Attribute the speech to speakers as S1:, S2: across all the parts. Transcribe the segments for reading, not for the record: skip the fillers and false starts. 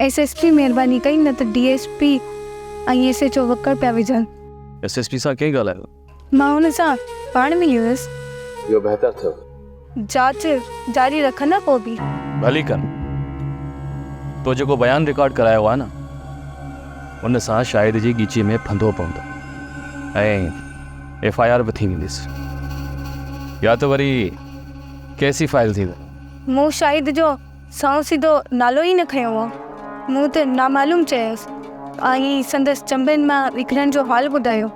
S1: S S P مهرباني ڪئي نه ته D S P ۽ S H O وڪڙ پيا وجهن.
S2: ايس ايس پي سان ڪنهن ڳالهايو؟
S1: مان هن سان پاڻ ملي هيس.
S2: اهو بهتر ٿيو.
S1: جاچ جاري رکندا پوء به.
S2: ڀلي ڪن. تو جيڪو بيان رڪارڊ ڪرايو آهي نه ان سان شاهد جي ڳچيء ۾ ڦندو پوندو ۽ ايف I R به ٿي وينديس يا ته وري ڪيس ئي فائل ٿي ويندو.
S1: مون شاهد جو سنئون سڌو نالو ئي نه کنيو هو. مون ته نامعلوم چيس ۽ سندس چنبن مان نڪرڻ جو حال ٻڌايو.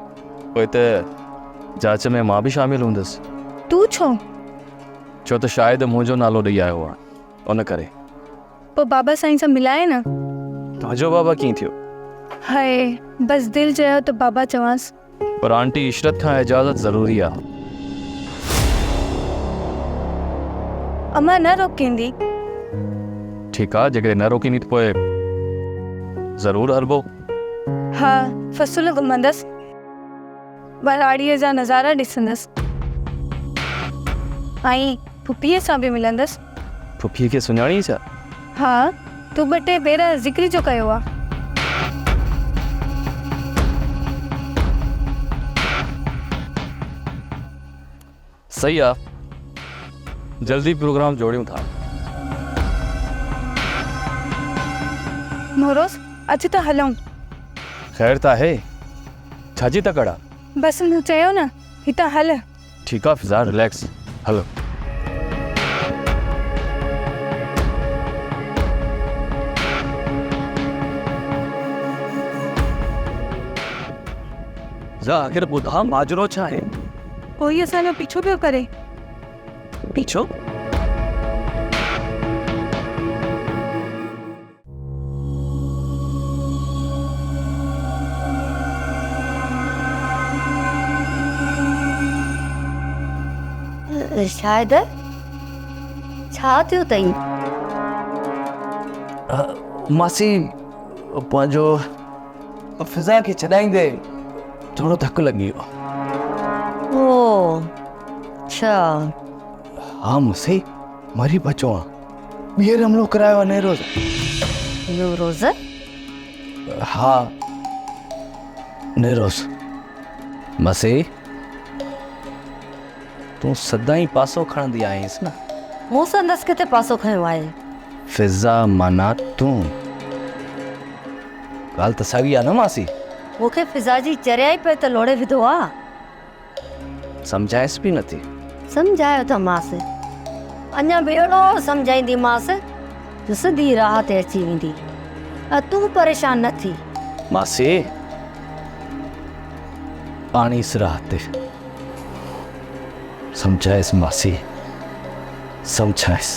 S2: پوء ته جاچ ۾ مان به شامل هوندس.
S1: تون ڇو؟
S2: ڇو ته شاهد منهنجو نالو ڏئي آيو آهي، ان ڪري.
S1: پوء بابا سائين سان ملائي نه.
S2: تنهنجو بابا ڪيئن ٿيو؟
S1: هاء، بس دل چيو ته بابا چوانس.
S2: پر آنٽي عشرت کان اجازت ضروري آ.
S1: امان نه روڪيندي.
S2: ٺيڪ آ، جيڪڏهن نه روڪيندي ته پوء ضرور هلبو.
S1: ها، فصل گهمندس. ٻهراڙيء جا نظارا ڏسندس ۽ پڦيء سان به ملندس.
S2: پڦيء کي سڃاڻين ڇا؟
S1: ها، تون ٻه ٽي ڀيرا ذڪر جو ڪيو آ.
S2: صحيح آ، جلدي پروگرام جوڙيون ٿا.
S1: نوروز، اچ ته هلون.
S2: خير ته آهي، ڇا جي تڪڙ آ؟
S1: بس مون چيو نه، هتان هل.
S2: ٺيڪ آ فضا، رليڪس، هل. فضا آخر ٻڌاء ماجرو ڇا آهي؟
S1: ڪوئي اسان جو پيڇو پيو ڪري.
S2: پيڇو؟
S3: شاهد ڇا ٿيو اٿئي؟
S4: ماسي پنهنجو فضا کي ڇڏائيندي ٿورو ڌڪ لڳي ويو.
S3: او اڇا.
S4: ها ماسي مري بچو آن. ٻيهر حملو ڪرايو آ نيروز.
S3: نوروز؟
S4: ها نيروز.
S2: ماسي تون سدائين پاسو کڻندي آهينس نه.
S3: مون سندس ڪٿي پاسو کنيو آهي.
S4: فضا معنيٰ تون. ڳالهه ته ساڳي آ نه ماسي.
S3: مون کي فضا جي چريائي پئي ته لوڙهي وڌو آ.
S4: سمجهائيس به نٿي.
S3: سمجهايو ته مانس. اڃا به اهڙو سمجهائينديمانس جو سڌي راهه تي اچي ويندي. تون پريشان نه ٿي.
S4: ماسي آڻيس راهه تي. سمجهائيس ماسي سمجهائيس.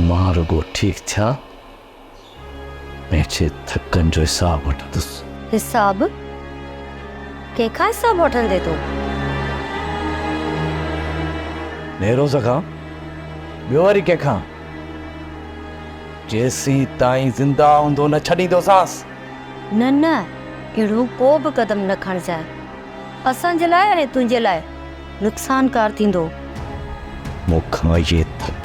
S4: مان رڳو ٺيڪ ٿيان. پنهنجي ڌڪن جو حساب وٺندس.
S3: حساب؟ ڪنهن کان حساب وٺندين تون؟
S4: نيروز کان، ٻيو وري ڪنهن کان؟ جيسين تائين زنده هوندو نه ڇڏيندوسانس.
S3: نه نه، اهڙو ڪو به قدم نه کڻجانء. اسان جي لاء ۽ تنهنجي لاء نقصانڪار ٿيندو.
S4: مون کان اهي ڌڪ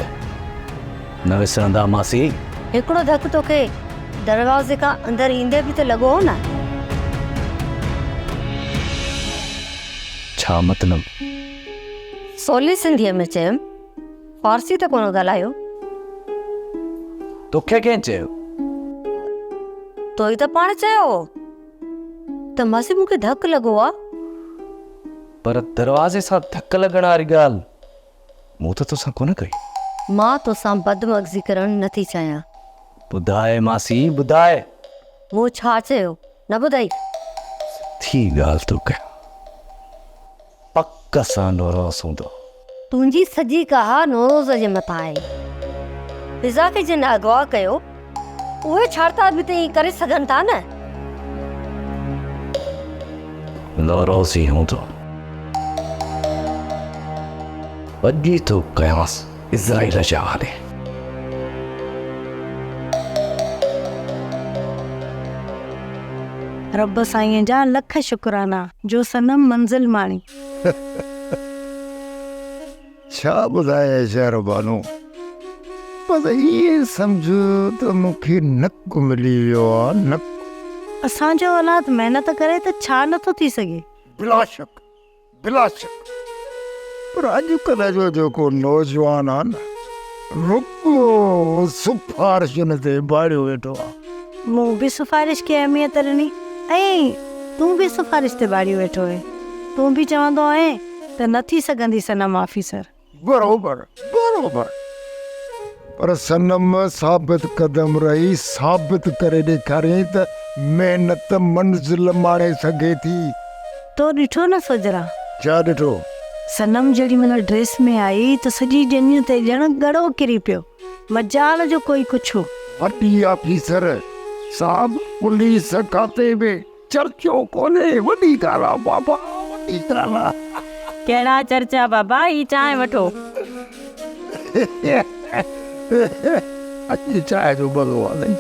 S4: نه وسرندا ماسي.
S3: هڪڙو ڌڪ توکي دروازي کان اندر ايندي به ته لڳو هو نه.
S4: ڇا مطلب؟
S3: سولي سنڌيء ۾ چيم، فارسي ته ڪونه ڳالهايو.
S4: توکي ڪنهن چيو؟
S3: تو ئي ته پاڻ چيو هو. ته ماسي مون کي ڌڪ لڳو آ.
S4: پر دروازي سان ڌڪ لڳڻ واري ڳالهه مون ته توسان ڪونه ڪئي.
S3: مان توسان بدمغزي ڪرڻ نه ٿي چاهيان.
S4: ٻڌاء ماسي ٻڌاء.
S3: مون ڇا چيو نه ٻڌائي.
S4: سڌي ڳالهه ٿو ڪيان. پڪ سان نوروز هوندو.
S3: تنهنجي سڄي ڪاهه نوروز جي مٿان آهي. فضا کي جن اغوا ڪيو، اهي ڇاڙتا به ته ائين ڪري سگهن ٿا نه؟
S4: نوروز ئي هوندو. وڄي ٿو ڪيانس اسرائيل جي حوالي.
S5: رب سائينء جا لک شڪرانا جو صنم منزل ماڻي.
S6: ڇا ٻڌايانء شهربانو، بس ائين سمجهه ته مون کي نڪ ملي ويو آ، نڪ.
S5: اسان جو اولاد محنت ڪري ته ڇا نه ٿو ٿي سگهي.
S6: بلاشڪ، بلاشڪ. پر اڄڪلهه جو جيڪو نوجوان آ نه، رڳو سفارشن تي ڀاڙيو ويٺو آ.
S5: مون به سفارش کي اهميت ڏني ۽ تون به سفارش تي ڀاڙيو ويٺو آهين. تون به چوندو آهين ته نه ٿي سگهندي صنم آفيسر.
S6: بروبر بروبر پر صنم ثابت قدم رهي ثابت ڪري ڏيکاريائين ته محنت منزل ماڻي سگهي ٿي.
S5: تو ڏٺو نه سوجهرا.
S6: ڇا ڏٺو؟
S5: صنم جهڙي مهل ڊريس ۾ آئي ته سڄي ڄڃ تي ڄڻ ڳڙو ڪري پيو. مجال جو ڪوئي ڪڇو.
S6: وڏي آفيسر صاحب پوليس کاتي ۾ چرچو ڪونهي وڏي ڳالهه آ بابا وڏي ڳالهه آ.
S7: ڪهڙا چرچا بابا هي چانهه وٺو.
S6: اڄ چانهه جو مزو آ سائين.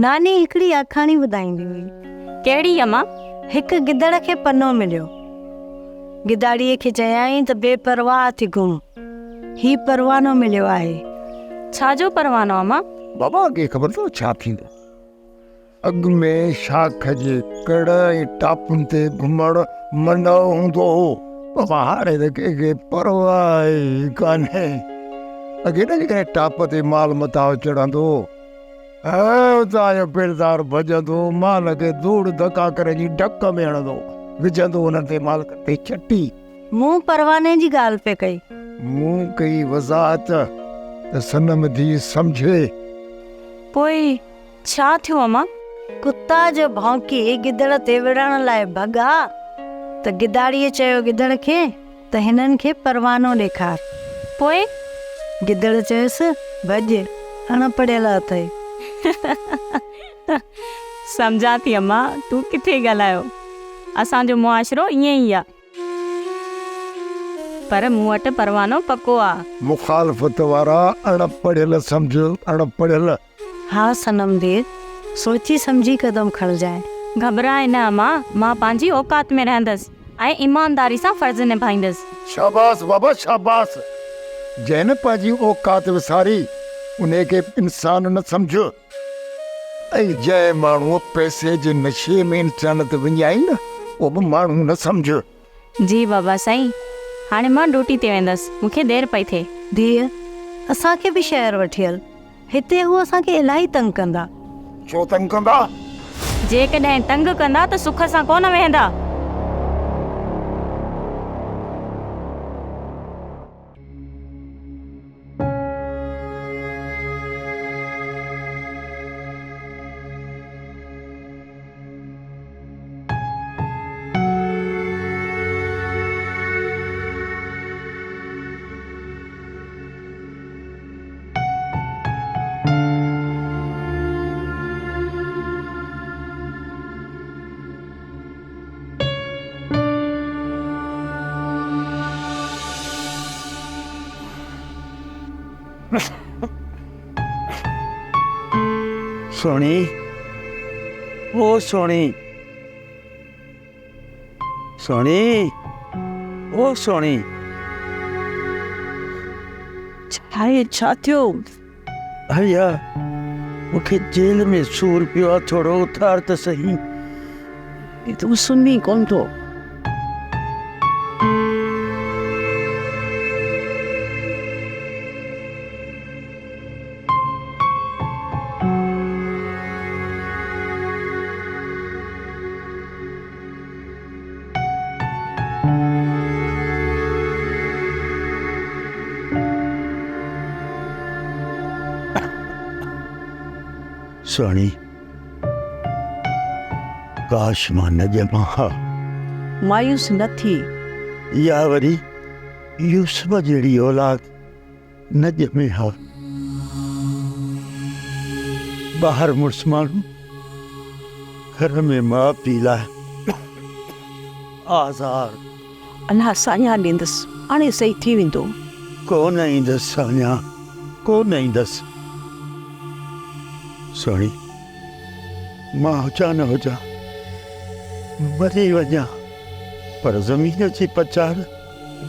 S5: ناني هڪڙي آکاڻي ٻڌائيندي هئي.
S7: ڪهڙي امان؟
S5: هڪ گدڙ کي پنو مليو. گداڙيء کي چيائين ته بي پرواهه ٿي گهم. هي پروانو مليو آهي.
S7: ڇا جو پروانو امان؟
S6: بابا کي خبر اٿو ڇا ٿيندو؟ اڳ ۾ شاخ جي ڪڙ ۽ ٽاپن تي گهمڻ منع هوندو هو. بابا هاڻي ته ڪنهن کي پرواهه ئي ڪانهي. اڳي نه جيڪڏهن ٽاپ تي مال متاع چڙهندو هو ۽ اتان جو بيلدار ڀڄندو مال کي ڌوڙ ڌڪا ڪري جي ڍڪ ۾ هڻندو وجهندو انهن تي مالڪن تي چٽي.
S5: مون پرواني جي ڳالهه پئي ڪئي.
S6: مون ڪئي وضاحت ته صنم ڌيء سمجهي.
S7: پوء ڇا ٿيو امان؟
S5: ڪتا جو ڀونڪي گدڙ تي وڙهڻ لاء ڀڳا ته گداڙيء چيو گدڙ کي ته هنن کي پروانو ڏيکار.
S7: پوء؟
S5: گدڙ چيس، ڀڄ، اڻ پڙهيل اٿئي.
S7: سمجهان ٿي امان، تون ڪٿي ڳالهايو. اسان جو معاشرو ائين ئي آ. پر مون وٽ پروانو پڪو آ.
S6: مخالفت وارا اڻ پڙهيل سمجهه، اڻ پڙهيل.
S5: ها صنم ڌيء، سوچي سمجهي قدم کڻجانء.
S7: گهٻراء نه امان، مان پنهنجي اوقات ۾ رهندس ۽ ايمانداري سان فرض نڀائيندس.
S6: شاباس بابا شاباس، جنهن نه پنهنجي اوقات وساري، انهي کي انسان نه سمجهه. ۽ جنهن ماڻهوء پئسي جي نشي ۾ انسانيت وڃائي نه، اهو به ماڻهو نه سمجهه.
S7: جي بابا سائين، هاڻي مان ڊيوٽي تي ويندس، مون کي دير پئي ٿئي.
S5: ڌيء، اسان کي به شهر وٺي هل، هتي هو اسان کي الاهي تنگ ڪندا.
S6: ڇو تنگ ڪندا؟
S7: جيڪڏهن تنگ ڪندا ته سک سان ڪونه ويهندا.
S8: سهڻي او سهڻي سهڻي او سهڻي.
S9: ڇاهي ڇا ٿيو؟
S8: ڀيا مون کي جيل ۾ سور پيو آ ٿورو اٿار ته سهي.
S9: تون سمهين ڪونه ٿو.
S8: سهڻي، ڪاش مان نه ڄمان ها.
S9: مايوس نه ٿي.
S8: يا وري يوسف جهڙي اولاد نه ڄمي ها. ٻاهر مڙس ماڻهو، گهر ۾ ماء پيء لاء آزار.
S9: الله ساڃاهه ڏيندس، هاڻي صحيح ٿي ويندو.
S8: ڪو نه ايندس ساڃاهه، ڪو نه ايندس. سهڻي، مان هجان نه هجان، مري وڃان. پر زمين جي پچار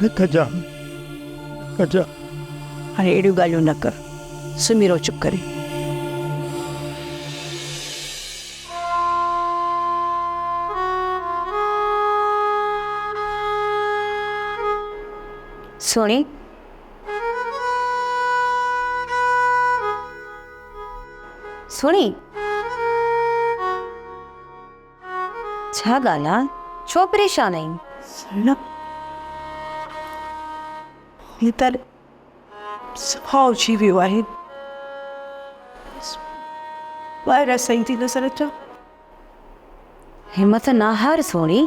S8: نه ڪجان، نه ڪجان.
S9: هاڻي اهڙيون ڳالهيون نه ڪر. سمهي رهو چپ ڪري.
S1: سهڻي! سهڻي! ڇا ڳالهه آ؟ ڇو پريشان آهين؟
S9: سهڻا! هي ته صفا اڇي ويو آهي. ٻاهر صحيح ٿي نظر اچان.
S7: همت نه هار سهڻي.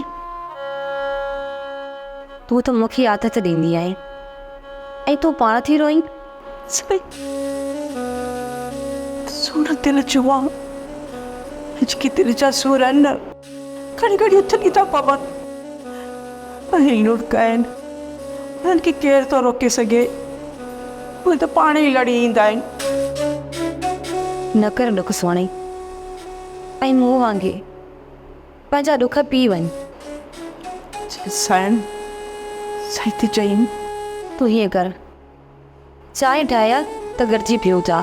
S7: تون ته مون کي آٿت ڏيندي آهين ۽ تون پاڻ ٿي روئين.
S9: سائين سهڻا دل جو آ جيڪي دل جا سور آهن نه گهڙي گهڙي اٿلي ٿا پون. اهي لڙڪ آهن انهن کي ڪير ٿو روڪي سگهي. اهي ته پاڻ ئي لڙي ايندا آهن.
S7: نه ڪر ڏک سهڻي. ۽ مون وانگي پنهنجا ڏک پي وڃ.
S9: سائڻ، صحيح ٿي چئين.
S7: تون هيئن ڪر، چانهه ٺاهي آ ته گڏجي پيئون ٿا.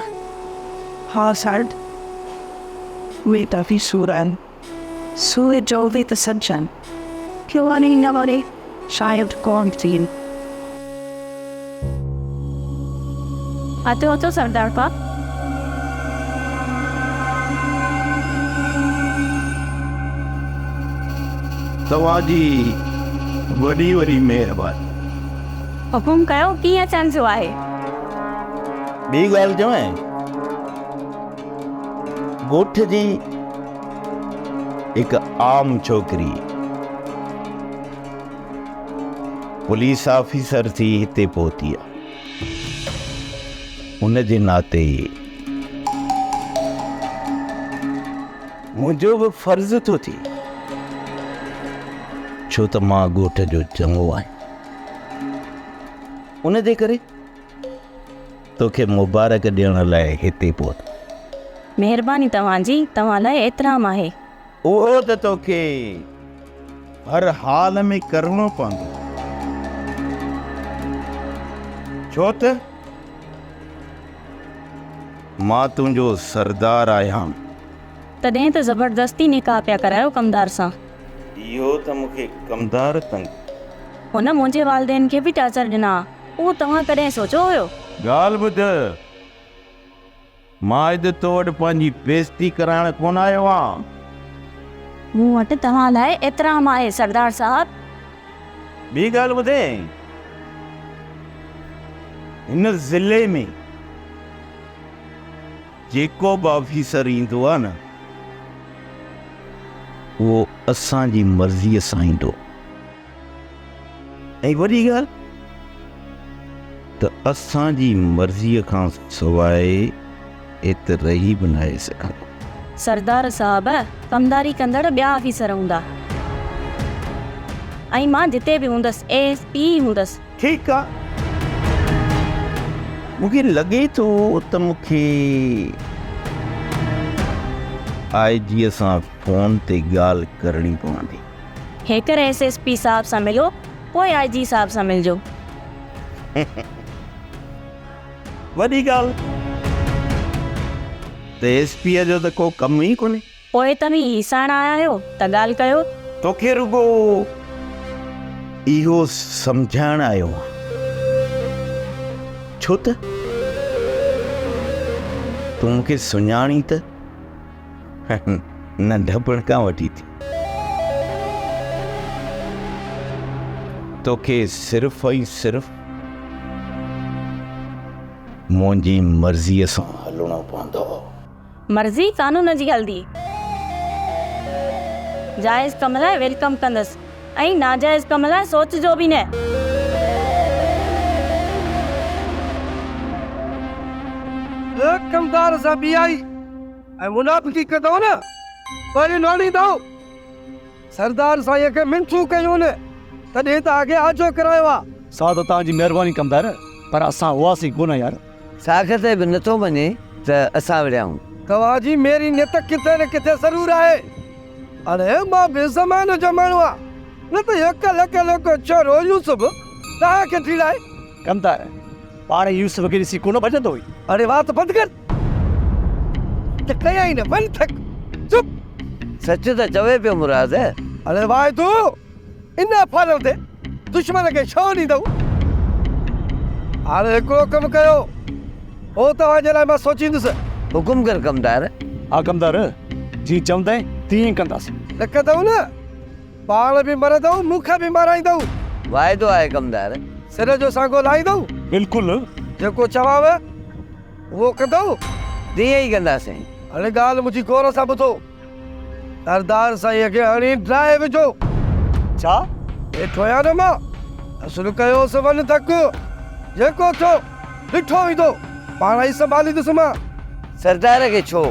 S9: ها سائڻ، اهي ڪافي سور آهن. سور جو به ته سچ آهن. ڪيو وڃي نه وڃي شايد ڪونه ٿين.
S7: اچو اچو سردار صاحب.
S8: توهان جي وڏي وڏي مهرباني.
S7: حڪم ڪيو ڪيئن اچڻ ٿيو آهي.
S8: ٻي ڳالهه چوين ڳوٺ جي هڪ عام ڇوڪري پوليس آفيسر ٿي هتي پهتي آ. ان جي ناتي منهنجو به فرض ٿو ٿئي ڇو ته مان ڳوٺ جو چڱو آهيان. ان جي ڪري توکي مبارڪ ڏيڻ لاء هتي پهتو.
S7: مهرباني توهان جي، توهان لاء احترام آهي.
S8: اهو ته توکي هر حال ۾ ڪرڻو پوندو، ڇو ته مان تنهنجو سردار آهيان.
S7: تڏهن ته زبردستي نڪاح پيا ڪرايو ڪمدار سان.
S8: اهو ته مون کي ڪمدار تنگ.
S7: هن منهنجي والدين کي به ٽارچر ڏنا. اهو توهان ڪڏهن سوچيو هيو؟
S8: ڳالهه ٻڌ، مان اڄ تو وٽ پنهنجي بيعزتي ڪرائڻ ڪونه آيو آهيان.
S7: مون وٽ توهان لاء احترام آهي سردار صاحب.
S8: ٻي ڳالهه ٻڌين، هن ضلعي ۾ جيڪو به آفيسر ايندو آهي نه، اهو اسان جي مرضيء سان ايندو. ۽ وڏي ڳالهه ته اسان جي مرضيء کان سواء هت رهي به ناهي سگهندو.
S7: سردار صاحب، ڪمداري ڪندڙ ٻيا آفيسر هوندا ۽ مان جتي به هوندس اي ايس پي ئي هوندس.
S8: ٺيڪ آ. مون کي لڳي ٿو ته مون کي آء جيء سان فون تي ڳالهه ڪرڻي پوندي.
S7: هيڪر ايس ايس پي صاحب سان ملو پوء آء جي صاحب سان ملجو.
S8: وڏي ڳالهه ته ايس پيء جو ته ڪو ڪم ئي ڪونهي.
S7: پوء توهين هيسائڻ آيا آهيو ته ڳالهه ڪيو.
S8: توکي رڳو اهو سمجهائڻ آيو آهيان. ڇو ته تون مون کي سڃاڻين ته. ننڍپڻ کان وٺي ٿي. توکي صرف ۽ صرف منهنجي مرضيء سان هلڻو پوندو.
S7: مرضي قانون جي هلندي. جائز ڪم لاء welcome ڪندس ۽ ناجائز ڪم لاء سوچجو به نه.
S10: ڪمدار سان ٻيائي ۽ منافقي ڪندؤ نه وري نوڙيندؤ. سردار سائينء کي منٿون ڪيون نه تڏهن ته آگي آجو ڪرايو آ.
S11: سا ته توهان جي مهرباني ڪمدار پر اسان هئاسين ڪونه يار.
S12: ساک تي به نٿو مڃي ته اسان وڙهيائون.
S10: توهان جي ميري نيت ڪٿي نه ڪٿي ضرور آهي. اڙي مان به زماني جو ماڻهو آهيان. نه ته اهو ڪلهه ڪلهوڪو ڇورو يوسف توهان کي ڊيڙائي.
S11: ڪمدار، پاڻ يوسف کي ڏسي ڪونه ڀڄندو هئي.
S10: اڙي وات بند ڪر. ته ڪيائين نه ون ٿڪ. چپ.
S12: سچ ته چوي پيو مراد.
S10: اڙي واعدو ان افعالن تي دشمن کي ڇو ڏيندؤ؟ هاڻي هڪڙو ڪم ڪيو، هو توهان جي لاء مان سوچيندس.
S12: حڪم ڪر ڪمدار.
S11: ها ڪمدار، جيئن چوندين تيئن ئي ڪنداسين.
S10: نه ڪندؤ نه، پاڻ به مرندؤ، مون کي به مارائيندؤ.
S12: واعدو آهي ڪمدار.
S10: سر جو سانگو لاهيندؤ؟
S11: بلڪل.
S10: جيڪو چوانء اهو ڪندؤ؟
S12: تيئن ئي ڪنداسين.
S10: هاڻي ڳالهه منهنجي غور سان ٻڌو. سردار سائينء کي هڻي ڊاهي وجهو.
S11: ڇا؟
S10: ويٺو آهيان نه مان. اصل ڪيوس وڃ ڌڪ. جيڪو ٿيو، ڏٺو ويندو. پاڻ ئي سنڀاليندس مان.
S12: سردار کي ڇو؟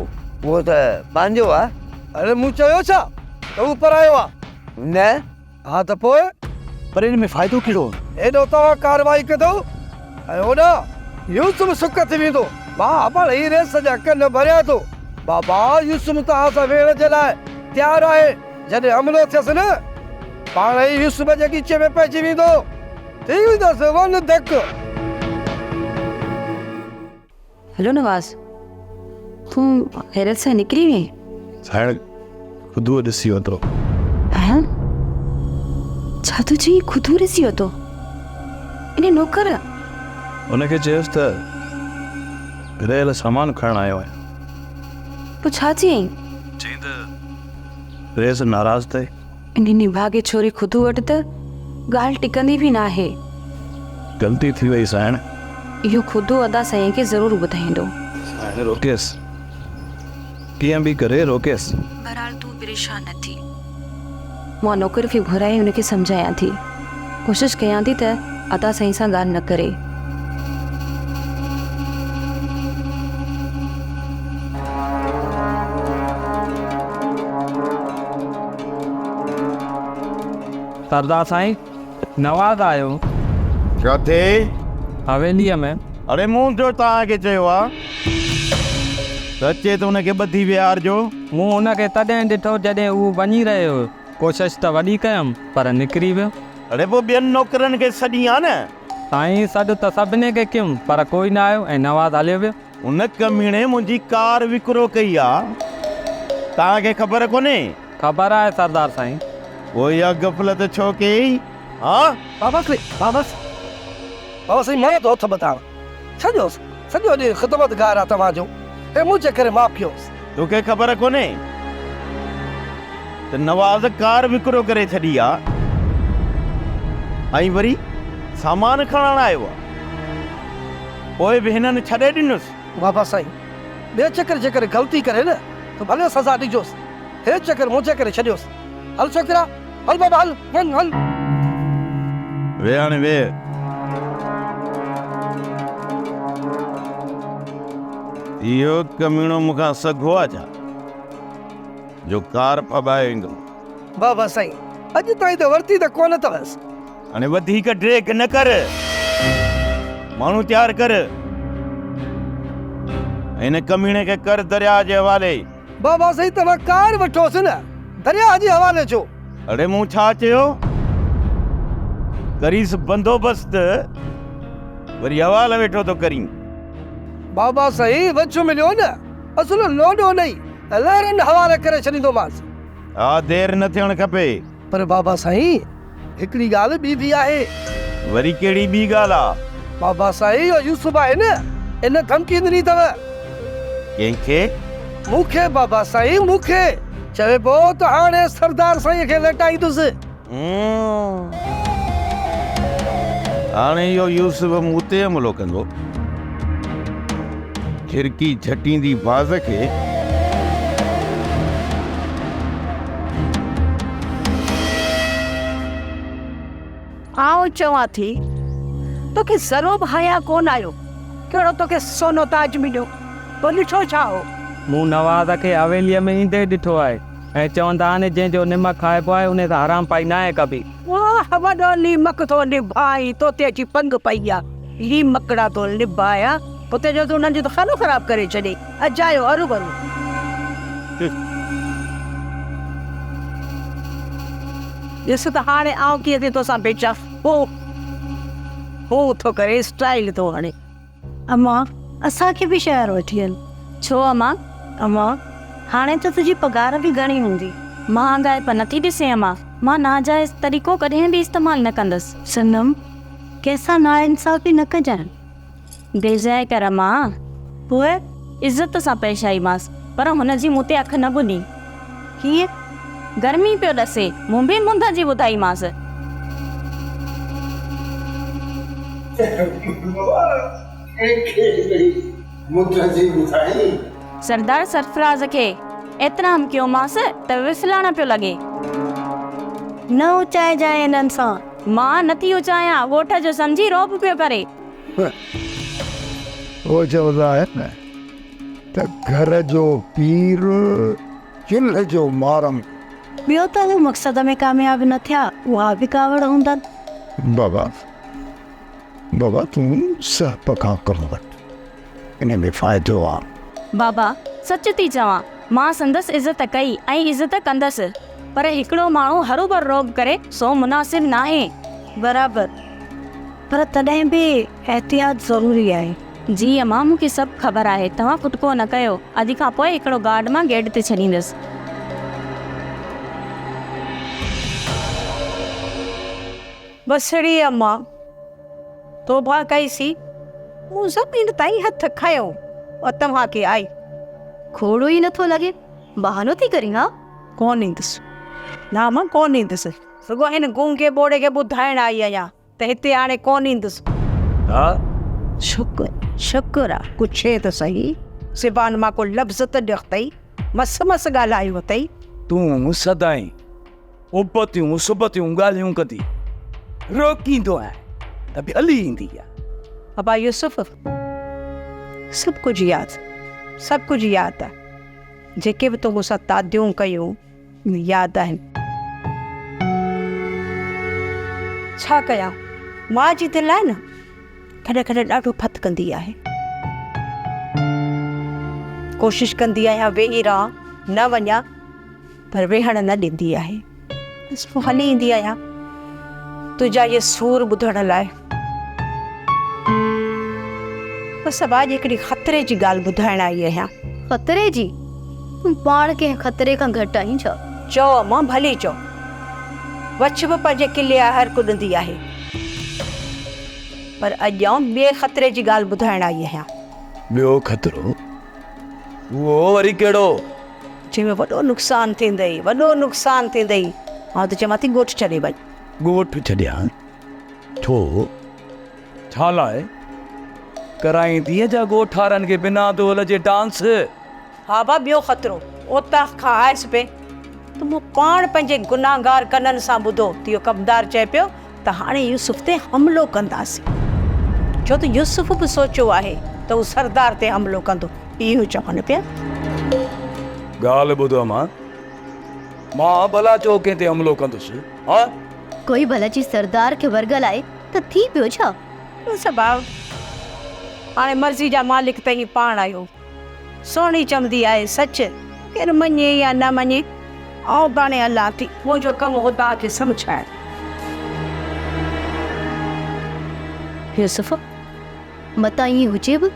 S12: اهو ته پنهنجو آ.
S10: اڙي مون چيو ڇا ته هو پرايو آ؟
S12: نه.
S10: ها ته پوء؟
S11: پر ان ۾ فائدو ڪهڙو؟
S10: هيڏو توهان ڪارروائي ڪندؤ ۽ هوڏانهن يوسف سڪ ٿي ويندو. مان پاڻ ئي ريس جا ڪن ڀريان ٿو. بابا يوسف توهان سان ويهڻ جي لاء تيار آهي. جڏهن حملو ٿيس نه، پاڻ ئي يوسف جي ڳچيء ۾ پئجي ويندو. ٿي ويندس ون ڌڪ.
S7: هلو نواز، تون حيرت سان نڪري وئين؟
S13: سائڻ خدوء ڏسي ورتو.
S7: هان؟ ڇا ٿو چئين خدو ڏسي ورتو؟ انهي نوڪر.
S13: ان کي چيس ته رهيل سامان کڻڻ آيو آهيان.
S7: پوء ڇا چيائين؟
S13: چيائين ته رئيس ناراض اٿئي.
S7: انهي نڀاڳي ڇوري خدو وٽ ته ڳالهه ٽڪندي به ناهي.
S13: غلطي ٿي وئي سائڻ.
S7: اهو خدو ادا سائين کي ضرور ٻڌائيندو.
S13: سائڻ روڪيس. ڪيئن به ڪري روڪيس.
S7: بهرحال تون پريشان نه ٿي. مان نوڪر کي گهرائي ان کي سمجهايان ٿي. ڪوشش ڪيان ٿي ته ادا سائين سان ڳالهه نه ڪري.
S14: سردار سائين، نواز آيو.
S8: ڪٿي؟
S14: حويليء ۾.
S8: اڙي مون جو توهان کي چيو آ ته اچي ته ان کي ٻڌي ويهارجو.
S14: مون هن کي تڏهن ڏٺو جڏهن هو وڃي رهيو هيو. ڪوشش ته وڏي ڪيم، پر نڪري ويو.
S8: اڙي پوء ٻين نوڪرن کي سڏين ها نه.
S14: سائين، سڏ ته سڀني کي ڪيم، پر ڪوئي نه آيو ۽ نواز هليو ويو.
S8: ان ڪميڻي منهنجي ڪار وڪرو ڪئي آ، توهان کي خبر ڪونهي؟
S14: خبر آهي سردار سائين.
S8: پوء اها غفلت ڇو ڪيئي؟ ها؟
S10: بابا سائين، بابا سائين، بابا سائين مان ٿو هٿ ٻڌان، ڇڏيوس، سڄو ڏينهن خدمتگار آ توهان جو، هي منهنجي ڪري معاف ڪيوس.
S8: توکي خبر ڪونهي ته نواز ڪار وڪرو ڪري ڇڏي آ ۽ وري سامان کڻڻ آيو آ. پوء به هنن ڇڏي ڏنس.
S10: بابا سائين، ٻئي چڪر جيڪڏهن غلطي ڪري نه ته ڀلي سزا ڏجوس، هي چڪر منهنجي ڪري ڇڏيوس. هل ڇوڪرا، هل بابا هل، وڃ هل.
S8: ويهه هاڻي ويهه. اهو ڪميڻو مون کان سگهو آ ڇا، جو ڪار ڦٻائي ايندو.
S10: بابا سائين، اڄ تائين ته ورتي ته ڪونه اٿس.
S8: هاڻي وڌيڪ ڊيگهه نه ڪر. ماڻهو تيار ڪر ۽ هن ڪميڻي کي ڪر درياهه جي حوالي.
S10: بابا سائين توهان ڪار وٺوس نه درياهه جي حوالي ڇو؟
S8: اڙي مون ڇا چيو؟ ڪريس بندوبست وري حوالا ويٺو ٿو ڪرين.
S10: بابا سائين وجهه مليو نه اصل لوڏو ڏئي لهرن حوالي ڪري ڇڏيندومانس.
S8: ها دير نه ٿيڻ کپي.
S10: پر بابا سائين هڪڙي ڳالهه ٻي به آهي.
S8: وري ڪهڙي ٻي ڳالهه آ؟
S10: بابا سائين اهو يوسف آهي نه ان ڌمڪي ڏني اٿو.
S8: ڪنهن کي؟
S10: مون کي بابا سائين مون کي. چوي پيو ته هاڻي سردار سائين کي لٽائيندس.
S8: هاڻي اهو يوسف مون تي حملو ڪندو. جهرڪي جهٽيندي باز کي.
S9: آئون چوان ٿي، توکي ذرو به حياء ڪونه آيو؟ ڪهڙو توکي سونو تاج مليو؟ تو ڏٺو ڇا هو؟
S14: مون نواز کي حويليء ۾ ايندي ڏٺو آهي ۽ چوندا آهن جنهن جو نمڪ کائبو آهي انهي سان حرام پائي ناهي ڪبي.
S9: واهه وڏو نيمڪ ٿو نڀائين، توتي اچي پنگ پئي آ. ليمڪڙا ٿو نڀايان، اتي جو تون انهن جو ته خانو خراب ڪري ڇڏيئي، اجايو هروڀرو. ڏس ته هاڻي آئون ڪيئن ٿي توسان ڀيچان. هو هو ٿو ڪري اسٽائيل ٿو هڻي.
S5: امان، اسان کي به شهر وٺي هل.
S15: ڇو امان؟
S5: امان، هاڻي ته تنهنجي پگهار به گهڻي هوندي.
S15: مهانگائپ نٿي ڏسين امان؟ مان ناجائز طريقو ڪڏهن به استعمال نه ڪندس.
S5: صنم، ڪنهن سان ناانصافي نه ڪجانء.
S15: دلجاء ڪر امان.
S5: پوء؟
S15: عزت سان پيش آئيمانس، پر هن جي مون تي اک نه ٻڏي.
S5: ڪيئن؟
S15: گرمي پيو ڏسي، مون به منڌ جي ٻڌائيمانس. سردار سرفراز کي احترام ڪيومانس ته وڦلڻ پيو لڳي.
S5: نه اچائجانء انهن سان.
S15: مان نٿي اچايان، ڳوٺ جو سمجهي رعب پيو ڪري.
S6: هو چوندا آهن نه ته گهر جو پير چلهه جو مارم.
S5: ٻيو ته هو مقصد ۾ ڪامياب نه ٿيا، اها به ڪاوڙ هوندن.
S6: بابا بابا تون سهپ کان ڪم وٺ، ان ۾ فائدو آ.
S15: بابا سچ ٿي چوان، مان سندس عزت ڪئي ۽ عزت ڪندس، پر هڪڙو ماڻهو هروڀر رعب ڪري سو مناسب ناهي.
S5: برابر، پر تڏهن به احتياط ضروري آهي.
S15: جي امان مون کي سڀ خبر آهي، توهان کٽڪو نه ڪيو، اڄ کان پوء هڪڙو گارڊ مان گيٽ تي ڇڏيندس.
S9: بس ڙي اما، توبهه ڪئي سين، مون زمين تائين هٿ کنيو ۽ توهان کي آئي.
S7: کوڙو ئي نٿو لڳي، بهانو ٿي ڪرين ها؟
S9: ڪونه ايندس، نه اما ڪونه ايندس، رڳو هن گونگي ٻوڙي کي ٻڌائڻ آئي آهيان ته هتي هاڻي ڪونه ايندس.
S13: ها؟
S9: شڪر، شڪر آ، پڇين ته سهي، زبان مان ڪو لفظ ته نڪتئي، مس مس ڳالهايو اٿئي.
S13: تون سدائين ابتيون سبتيون ڳالهيون ڪندي روڪيندو آهيان ته به هلي ايندي آهي.
S9: ابا يوسف سڀ ڪجهه ياد سڀ ڪجهه ياد آ جيڪي به تو مون سان تعديون ڪيون اهي ياد آهن. ڇا ڪيان ماء جي دل آهي نه ڪڏهن ڪڏهن ڏاڍو ڦٿڪندي آهي. ڪوشش ڪندي آهيان ويهي رهان نه وڃان پر ويهڻ نه ڏيندي آهي. بس پوء هلي ايندي آهيان تنهنجا اهي سور ٻڌڻ لاء. بس ابا اڄ هڪڙي خطري جي ڳالهه ٻڌائڻ آئي آهيان.
S7: خطري جي؟ تون پاڻ ڪنهن خطري کان گهٽ آهين ڇا؟
S9: چئو امان ڀلي چئو. وڇ به پنهنجي ڪلي آهر ڪڏندي آهي. پر اڄ آئون ٻئي خطري جي ڳالهه ٻڌائڻ آئي آهيان.
S13: ٻيو خطرو؟ اهو وري ڪهڙو؟
S9: جنهن ۾ وڏو نقصان ٿيندئي، وڏو نقصان ٿيندئي. آئون ته چوان ٿي ڳوٺ ڇڏي وڃ.
S13: ڳوٺ ڇڏيان؟ ڇو؟ ڇا لاء؟ ڪرائيندينء جا ڳوٺ وارن کي بنا دهل جي ڊانس؟
S9: ها با ٻيو خطرو، اوطاق کان آيس پئي ته مون پاڻ پنهنجي گنهگار ڪنن سان ٻڌو ته اهو ڪمدار چئي پيو ته هاڻي يوسف تي حملو ڪنداسين. ڇو ته يوسف به سوچيو آهي ته هو سردار تي حملو ڪندو. اهو چون پيا.
S13: ڳالهه ٻڌ امان، مان ڀلا ڇو ڪنهن تي حملو ڪندس، ها؟
S7: ڪوئي ڀلا جي سردار کي ورغلائي ته ٿي پيو ڇا؟
S9: بس ڀاء، هاڻي مرضي جا مالڪ ته هي پاڻ آهيو. سهڻي چوندي آهي سچ، ڪير مڃي يا نه مڃي، آئون به هاڻي هلان ٿي. منهنجو ڪم هو توهان کي سمجهائڻ.
S7: يوسف، متان ائين هجي به.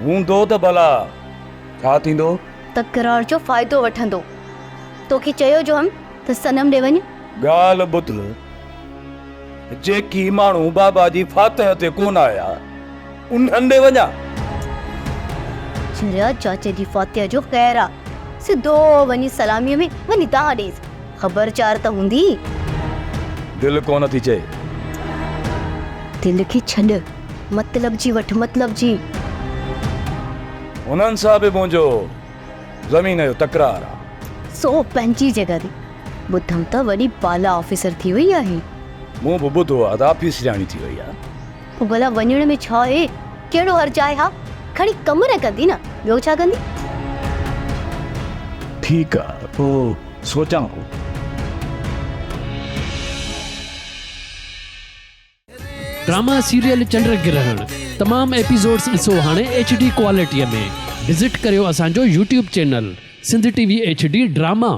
S13: هوندو ته ڀلا ڇا ٿيندو؟
S7: تڪرار جو فائدو وٺندو. توکي چيو جو هيم ته صنم ڏي وڃ.
S13: ڳالهه ٻڌ، جيڪي ماڻهو بابا جي فاتح تي ڪونه آيا، انهن ڏي وڃان.
S7: چريا چاچي جي فاتح جو خير آ. سڌو وڃي سلاميء ۾ وڃي دانهن ڏيس. خبر چار ته هوندي.
S13: دل ڪونه ٿي چئي.
S7: دل کي ڇڏ. مطلب جي وٺ مطلب جي.
S13: هنن سان به منهنجو زمين جو تڪرار آ.
S7: سو پنهنجي جڳهه تي. ٻڌم ته وڏي بالا آفيسر ٿي وئي آهي.
S13: مون به ٻڌو آ ته آفيسرياڻي ٿي وئي آ.
S7: پوء ڀلا وڃڻ ۾ ڇا آهي؟ ڪهڙو حرج آهي؟ ها کڻي ڪم نه ڪندي نه ٻيو ڇا ڪندي؟
S13: ٺيڪ آ پوء سوچان ٿو.
S16: ڊراما سيريل چنڊ گرهڻ تمام ايپيسوڊس ڏسو هاڻي ايڇ ڊي ڪوالٽي ۾ وزٽ ڪريو اسان جو YouTube channel Sindh T V H D drama.